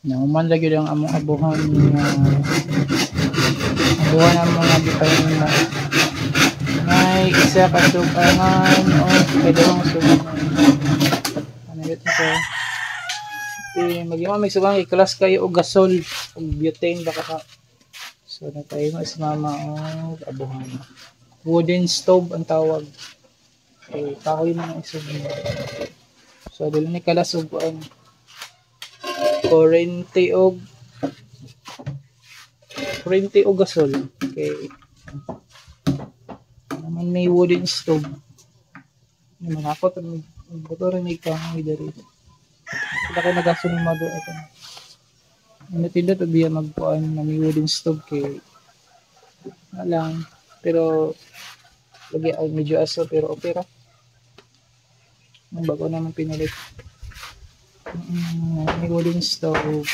Nahuman lagi ang among abuhan nga abuhan ang mga gipahimo. May isa ka sugangan o kay sugangan. Ano yun ito? Eh, mag may sugangan, i-class kayo og gasol og butane baka ka. So nagpahimo si mama og abuhan. Wooden stove ang tawag. Okay, kahoy man ang isog niya. So dili ni kalas og kuan. Kuryente og gasol. Okay. Naman may wooden stove. Naman ako to may buto rin may kahoy diri. Sila kay nagaso ni mother ito. Ano tindot biya magkuan na may wooden stove kay na lang, pero lagi ay medyo aso, pero okay ra. Ang bago naman pinalit. May wooden stove.